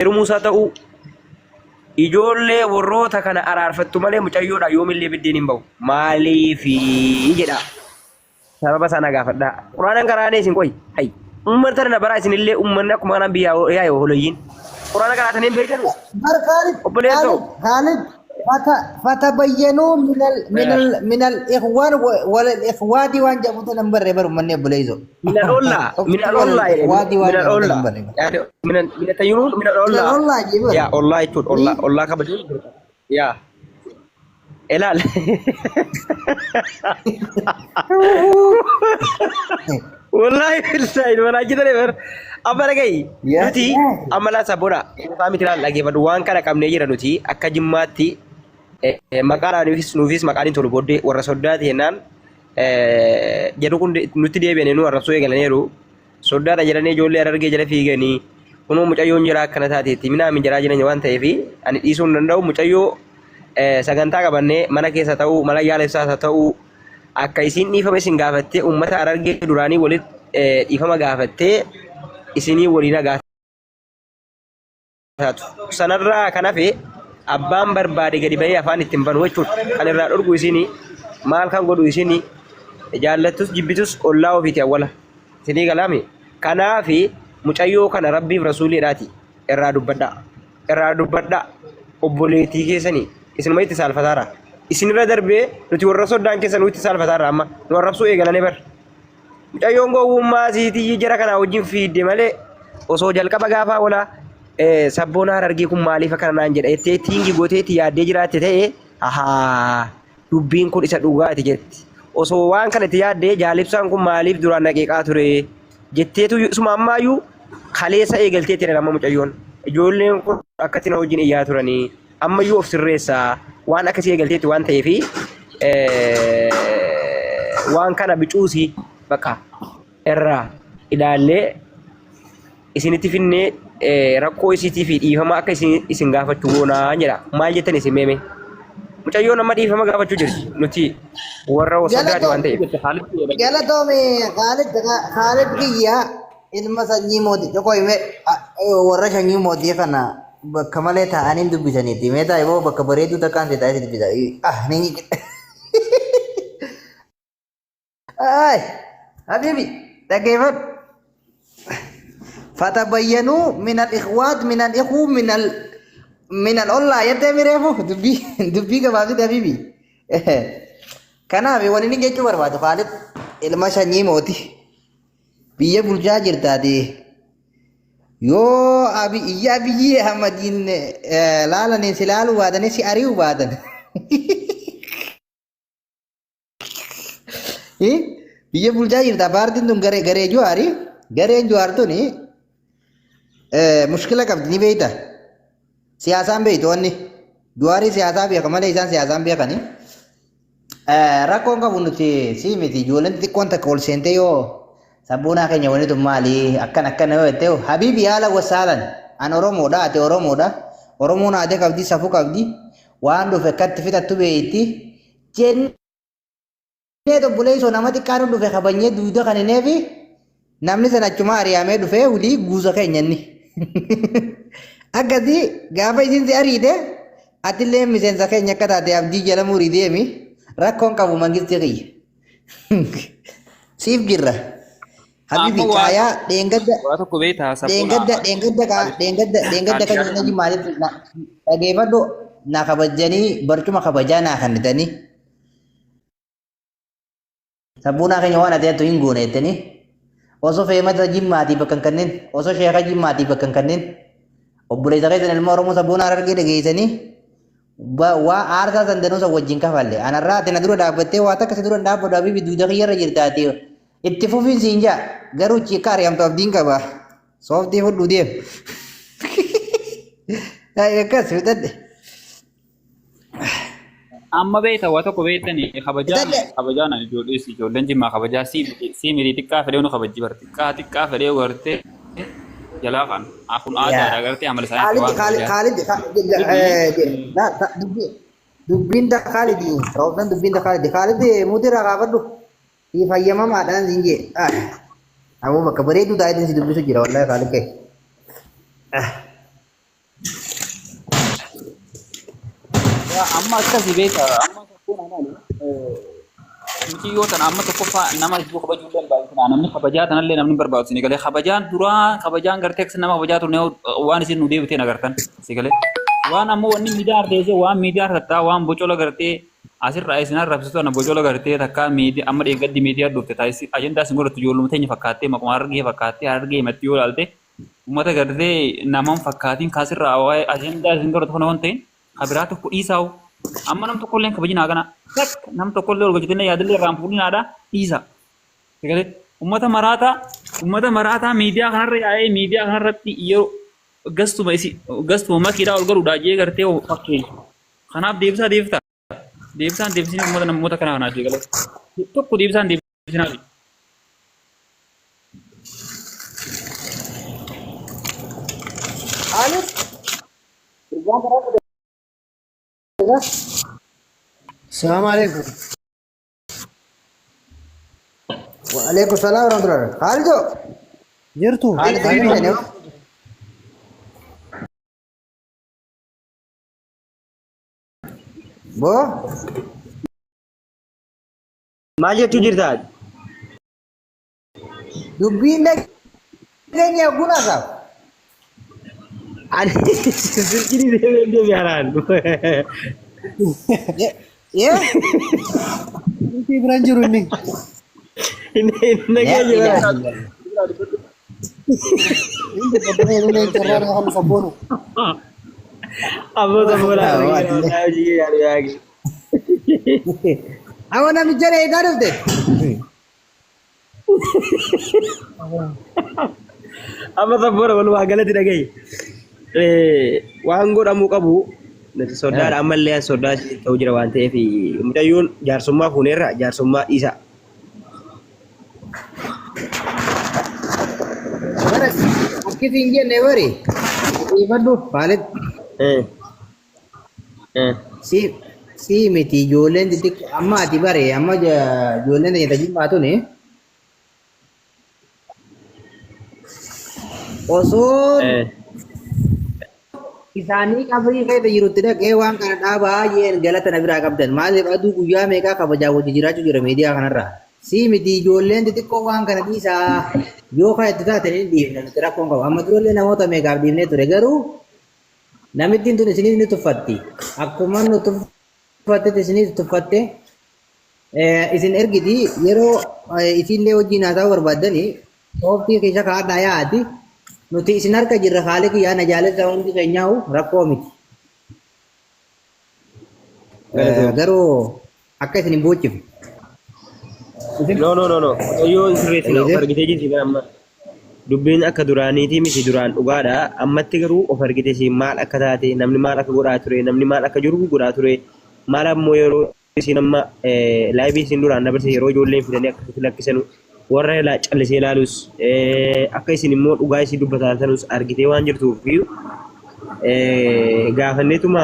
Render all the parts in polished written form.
Heerumuusaa ta'uu ijoollee warroota kana araarfattu malee mucayyoodha yoomillee biddeen hin bahu. Maaliifi jedha. Sababa isaa na gaafadhaa. Quraanan karaanee isin qoyi. Hay. Uummata na baraa isinillee uummanni akkuma kanaan biyyaa yaa'e holoyyiin. Quraana karaatanii hin beekanu. Bar Khalid, Obboleessoo. Khalid, Khalid, fatabayyanuu minal minal minal ikhwaan wal ikhwaati waan jedhamu tan hin barree bar uummanni obboleessoo. Minal ollaa. Minal Wal ollaa jedhe. ikhwaati waan Minal jedhamu tan hin ollaa. barree bar. Yaani mina mina tayyuun minal Minal ollaa. ollaa jee bar. Yaa ollaa jechuudha. Ollaa ollaa kabajuun dirqama. Yaa. Ilaal. Wallaahi billahi ilma jitane bar. Amma dhagahi Yaa nuti amma laa sabboona qofaa miti laal dhageeffadhu waan kana qabnee jira nuti akka jimmaatti maqaadhaan nuufis nuufis maqaan hin tolu booddee warra soddaati jennaan jedhu kun nutti deebi'anii nu arrabsuu eegalaniiru. Soddaadha jedhanii ijoollee Harargee jala fiiganii kunoo mucayyoon jiraa akkana taateetti minaamin jiraa jiran waan ta'eef ani dhiisuu hin danda'u mucayyoo sagantaa qabannee mana keessa ta'uu mana yaala ibsaas haa ta'uu akka isiin dhiifama isin gaafattee uummata Harargee duraanii walitti dhiifama gaafattee isinii waliin nagaa taatu. Sanarraa kan hafe abbaan barbaade gadi bahee afaan ittiin banu jechuudha. Kan irraa dhorgu isinii maal kan godhu isinii jaallattus jibbitus ollaa ofiiti awwala. Isinii galaami. Kanaafi mucayyoo kana rabbiif rasuuliidhaati irraa dubbadhaa. Irraa dubbadhaa obboleettii keessanii isinuma itti saalfataara. Isinirra darbee nuti warra soddaan keessan nuti saalfataara amma nu arrabsuu eegalanii bar. Mucayyoon gowwummaa siitii jara kanaa wajjin fiidde malee osoo jalqaba gaafaa oolaa sabboona harargee kun maaliif akkana naan jedha jettee tiingi gooteetti yaaddee jiraatte ta'e ahaa dubbiin kun isa dhugaati jetti. Osoo waan kana itti yaaddee jaalibsaan kun maaliif duraan na qeeqaa ture jetteetu isuma ammaayyuu kaleessa eegalteetti jedhan amma mucayyoon. Ijoolleen kun akkatti na wajjin iyyaa turanii ammayyuu of sirreessaa waan akkasii eegalteetti waan ta'eef waan kana bicuusi bakka irraa ilaallee isinitti finnee rakkoo isiitii fi dhiifama akka isin isin gaafachuu goonaa jedha. Maal jettan isin meeme? Mucayyoon amma dhiifama gaafachuu jirti. Nuti warra soddaati waan ta'eef. Galatoomi Khalid Khalid kiyya ilma sanyii mootii tokko hime warra sanyii mootii kana bakka malee taa'anii hin dubbisaniiti. Mee taa'e boo bakka bareedduu takkaan si taa'ee si dubbisa. Ah ni Ay habibi dhaggeeffadhu. Fatabayyanuu min al-ikhwaat min al-ikhuu min al min al-ollaa jettee mireefu dubbii dubbii gabaabsite habibi. Kanaaf wani inni jechuu barbaadu Khaalid ilma sanyii mootii biyya bulchaa jirtaati. Yoo iyya Abiyyi Ahmadiin laalanii si laaluu baatanii si ari'uu baatan. Biyya bulchaa jirta paartiin tun garee garee Jawaari gareen Jawaar tuni mushkila qabdi ni beekta. Siyaasaan beektu wanni Jawaarii siyaasaa beeka malee isaan siyaasaan beekani. Rakkoon qabu nuti sii miti ijoolleen xixiqqoon takka ol seentee yoo sabboonaa keenya wanni tun maali akkan akkana yoo jette habiibi haala wasaalan an Oromoodha ati Oromoodha Oromoon aadaa qabdi safuu qabdi waan dhufe akkatti fixattu beeyti jennee obboleessoo nama xiqqaa nu dhufe kabajnee duuda kan hineefi namni sana achumaa ari'amee dhufee wulii guusa keenya inni. Akkasii gaafa isin si ariite atillee miseensa keenya akka taate abdii jala murii deemi rakkoon qabu mangistii kiyya. Siif jirra. Habibi Amma waa caayaa dheengadda waa tokko beektaa sabboona dheengadda dheengadda kaa dheengadda dheengadda kan Kaalid inni jimaalitti dhageeffadhu na kabajanii barcuma kabajaa naa kennitanii sabbuunaa keenya waan ati jettu hin goone jettanii osoo feemata jimmaatii bakka hin kennin osoo sheeka jimmaatii bakka hin kennin obboleessa keessan ilma Oromoo sabboonaa Harargee dhageessanii waa aarsaa san danuu san wajjin kafalle anarraa ati na dura dhaabbattee waa takka si dura hin dhaabbadhu habiibi duuda kiyyarra jirtaati itti fufiin siin jaa garuu chiikka ari'amtu abdiin qaba sooftii fudhu deem akkas fixadhe. Amma beekta waa tokko beektani kabajaan Fixadhe. kabajaan ani ijoollees ijoolleen jimmaa kabajaa sii miti xiqqaa fedhee nu kabajji bar xiqqaa xiqqaa fedhee gartee jalaa kan kun aadaadha gartee amala isaanii Khalid waan Khalid kabajaa. Khalid dubbiin ta Khalid roobsan dubbiin ta Khalid Khalid mutirraa kaafadhu si fayyamamaadhaan siin jee ammoo bakka bareedduu taa'eetiin si dubbisu jira wallahi Khalid kee. Amma akkasii beeka amma tokkoon amaali. Mucayyoo tana amma tokkoffaa nama hedduu kabajuu illee baay'inaa namni kabajaa tanallee namni barbaadu isin galee kabajaan duraa kabajaan gartee akkas nama kabajaa turne waan isin nu deebiteen agartan isin galee waan ammoo wanni miidiyaa arteessee waan miidiyaa tattaa waan bocola gartee asirraa isin arrabsitu ana bocola gartee takkaa miidiyaa amma dheeggaddi miidiyaa dhufte taasisi ajandaa isin godhattu ijoolluma teenya fakkaattee maquma harargee fakkaattee harargee himatti yoo ilaalte uummata gartee naman fakkaatiin kaasirraa waa'ee ajandaa isin godhatu kana waan ta'in ka biraa tokko dhiisaa'u amma nam tokko illee kabajinaa kana takka nam tokko illee ol galchitee yaadillee irraan fuudhinaadha dhiisa. Sagalee uummata maraataa uummata maraataa miidiyaa kanarra yaa'ee miidiyaa kanarratti yeroo gastuma isi gastuma makiidhaa ol galuudhaa jee gartee fakkeenya. Kanaaf deebisaa deebifta. Deebisaan deebisanii uummata namoota kanaa kanaaf eegalee tokko deebisaan deebisinaa. Assalamu alaikum. Wa alaikum salaam wa rahmatullahi. Haalido. Jirtu. Haalid hin Boo. Maal jechuu jirta? Dubbiin dhageenya ogguun haasaaf. Ani silkiin deemee deemee haraan. Yee. Silkii biraan jiru inni. Inni nageenya bara. Inni dubbata yeroo carraa kan sabboonu. Abboo sabboonaa hojii yaadu. Amma namicha eegaa dhufte. Amma sabboona walumaa galatti dhagahi. Waan godhamuu qabu nuti soddaadha ammallee an soddaa ishee ta'uu jira waan ta'eef mucayyoon jaarsummaa fuuneerra jaarsummaa dhiisa. Bara akkisi hin jenne bari. Dhiifadhu Kaalid. Si si miti ijoolleen xixiqqoo amma ati bare amma ijoolleen teenya tajimmaa tuni osoo isaanii qabrii keessa jirutti dhaqee waan kana dhaabaa jeen galata na biraa qabdan maaliif aduu guyyaa meeqaa kabajaa wajji jiraachuu jira miidiyaa kanarraa si miti ijoolleen xixiqqoo waan kana dhiisaa yoo kan itti taate ni dhiifna nuti rakkoon qabu amma durallee namoota meeqaaf dhiifnee ture garuu Namittiin tun isiniif ni tuffatti. Akkuma nu tuffattetti isiniif tuffatte isin ergiti yeroo isiillee wajjin haasa'uu barbaaddani sooftii keessa kaa'adhaa yaa'ati nuti isin harka jirra haali kiyyaa na jaalessa hundi keenyaa'u rakkoo miti. Garuu akka isin hin boochifne. No, no, no, no. Qotayyoo hin sirreessina. Of argitee jirti bara amma. Dubbiin akka duraaniitii miti duraan dhugaadha. Ammatti garuu of argitee isiin maal akka taate, namni maal akka godhaa ture, namni maal akka jiru godhaa ture, maal ammoo yeroo isiin amma laayivii isiin duraan dabarse yeroo ijoolleen fidanii akkasitti lakkisanu warra callisee ilaalus akka isin immoo dhugaa isii dubbataa sanus argitee waan jirtuuf gaafanneetuma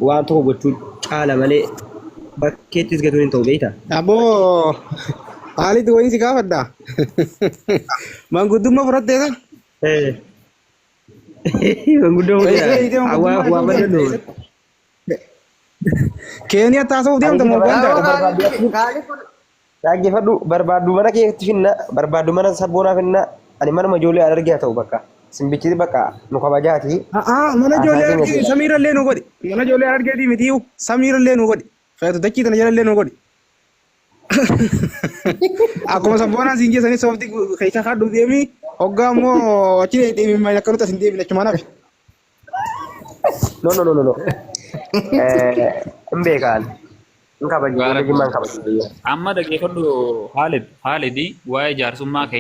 waan tokko gochuu caala malee bakkeettis gatuun hin ta'u beektaa? Aboo haalitti wayii si gaafadha. Manguddummaa fudhattee san? Manguddoo Eessa fudhate. deemtee Waa manguddummaa waa fudhattee? baddannu. Keeniyaa taasisuuf deemta moo Ugaandaadha? Dhaggeeffadhu barbaaddu mana keetti finna barbaaddu mana sabboonaa finna ani manuma ijoollee argee haa ta'u bakka simbichiti bakka nu kabajaati. A'aa mana Haasaa ijoollee keenya argee jira. samiirrallee nu godhi. Mana ijoollee argeetii mitiiyu samiirrallee nu godhi. Feetu dachii tana jalallee nu godhi. Akkuma sabboonaan siin jeessanii soofti keessa kaadhu deemi hoggaa immoo achi deemi akka nuti as hin deebine achumaan hafe. No, no, no, no, no. Hin beekaan. Hin kabaju. Ijoollee jimmaa hin kabaju. Amma dhaggeeffadhu Haalid Haalidi waa'ee jaarsummaa keenya.